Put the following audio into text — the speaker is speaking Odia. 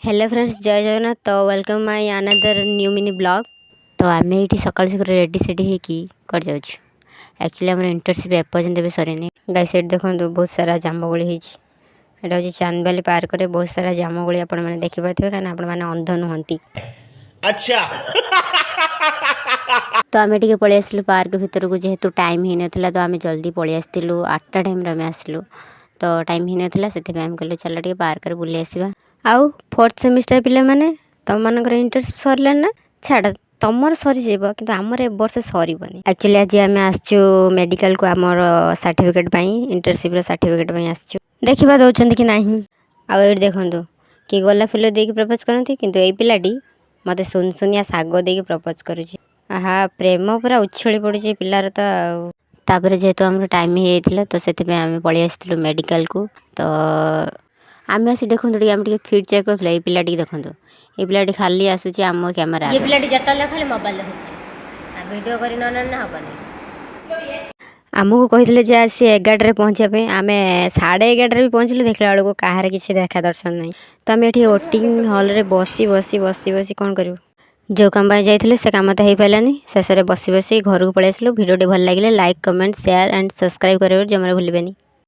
ହ୍ୟାଲୋ ଫ୍ରେଣ୍ଡସ୍, ଜୟ ଜଗନ୍ନାଥ। ତ welcome my another new mini vlog। ତ ଆମେ ଏଇଠି ସକାଳୁ ସକାଳୁ ରେଡ଼ି ସେଡ଼ି ହେଇକି କୁଆଡ଼େ ଯାଉଛୁ? ଆକ୍ଚୁଆଲି ଆମର ଇଣ୍ଟର୍ନସିପ୍ ଏପର୍ଯ୍ୟନ୍ତ ବି ସରିନି। ଗାଇସ୍, ସେଇଠି ଦେଖନ୍ତୁ, ବହୁତ ସାରା ଜାମୁକୋଳି ହେଇଛି। ଏଇଟା ହେଉଛି ଚାନ୍ଦବାଲି ପାର୍କରେ ବହୁତ ସାରା ଜାମୁକୋଳି ଆପଣମାନେ ଦେଖିପାରୁଥିବେ, କାରଣ ଆପଣମାନେ ଅନ୍ଧ ନୁହନ୍ତି। अच्छा। ତ ଆମେ ଟିକେ ପଳେଇ ଆସିଲୁ ପାର୍କ ଭିତରକୁ। ଯେହେତୁ ଟାଇମ୍ ହେଇନଥିଲା, ତ ଆମେ ଜଲ୍ଦି ପଳେଇ ଆସିଥିଲୁ। 8ଟା ଟାଇମ୍ରେ ଆମେ ଆସିଲୁ, ତ ଟାଇମ୍ ହେଇନଥିଲା। ସେଥିପାଇଁ ଆମେ କହିଲୁ, ଚାଲ ଟିକେ ପାର୍କରେ ବୁଲି ଆସିବା। ଆଉ ଫୋର୍ଥ ସେମିଷ୍ଟାର ପିଲାମାନେ, ତୁମମାନଙ୍କର ଇଣ୍ଟର୍ନସିପ୍ ସରିଲାଣି ନା? ଛାଡ଼, ତମର ସରିଯିବ, କିନ୍ତୁ ଆମର ଏ ବର୍ଷ ସରିବନି। ଆକ୍ଚୁଆଲି ଆଜି ଆମେ ଆସିଛୁ ମେଡ଼ିକାଲକୁ ଆମର ସାର୍ଟିଫିକେଟ୍ ପାଇଁ, ଇଣ୍ଟର୍ନସିପ୍ର ସାର୍ଟିଫିକେଟ୍ ପାଇଁ ଆସିଛୁ। ଦେଖିବା ଦେଉଛନ୍ତି କି ନାହିଁ। ଆଉ ଏଇଠି ଦେଖନ୍ତୁ, କିଏ ଗୋଲାପ ଫୁଲ ଦେଇକି ପ୍ରପୋଜ୍ କରନ୍ତି, କିନ୍ତୁ ଏଇ ପିଲାଟି ମୋତେ ସୁନସୁନିଆ ଶାଗ ଦେଇକି ପ୍ରପୋଜ୍ କରୁଛି। ଆହା, ପ୍ରେମ ପୁରା ଉଛୁଳି ପଡ଼ୁଛି ପିଲାର ତ। ଆଉ ତାପରେ ଯେହେତୁ ଆମର ଟାଇମ୍ ହେଇଯାଇଥିଲା, ତ ସେଥିପାଇଁ ଆମେ ପଳେଇ ଆସିଥିଲୁ ମେଡ଼ିକାଲକୁ। ତ ଆମେ ଆସି ଦେଖନ୍ତୁ ଟିକେ, ଆମେ ଟିକେ ଫିଟ୍ ଚେକ୍ କରୁଥିଲୁ। ଏଇ ପିଲାଟିକି ଦେଖନ୍ତୁ, ଏଇ ପିଲାଟି ଖାଲି ଆସୁଛି ଆମ କ୍ୟାମେରା ଇଏ ଆଗରେ। ପିଲାଟି ଯେତେବେଳେ ଖାଲି ମୋବାଇଲ ଦେଖୁଛି ଆଉ ଭିଡ଼ିଓ କରି ନ ନେଲେ ହବନି। ଆମକୁ କହିଥିଲେ ଯେ ଆସି 11ଟାରେ ପହଞ୍ଚିବା ପାଇଁ। ଆମେ 11:30ରେ ବି ପହଞ୍ଚିଲୁ, ଦେଖିଲା ବେଳକୁ କାହାର କିଛି ଦେଖା ଦର୍ଶନ ନାହିଁ। ତ ଆମେ ଏଠି ୱେଟିଂ ହଲ୍ରେ ବସି ବସି ବସି ବସି କ'ଣ କରିବୁ? ଯେଉଁ କାମ ପାଇଁ ଯାଇଥିଲୁ, ସେ କାମ ତ ହେଇପାରିଲାନି। ଶେଷରେ ବସି ବସି ଘରକୁ ପଳେଇ ଆସିଲୁ। ଭିଡ଼ିଓଟି ଭଲ ଲାଗିଲେ like, comment, share and subscribe କରିବାକୁ ଜମାରୁ ଭୁଲିବେନି।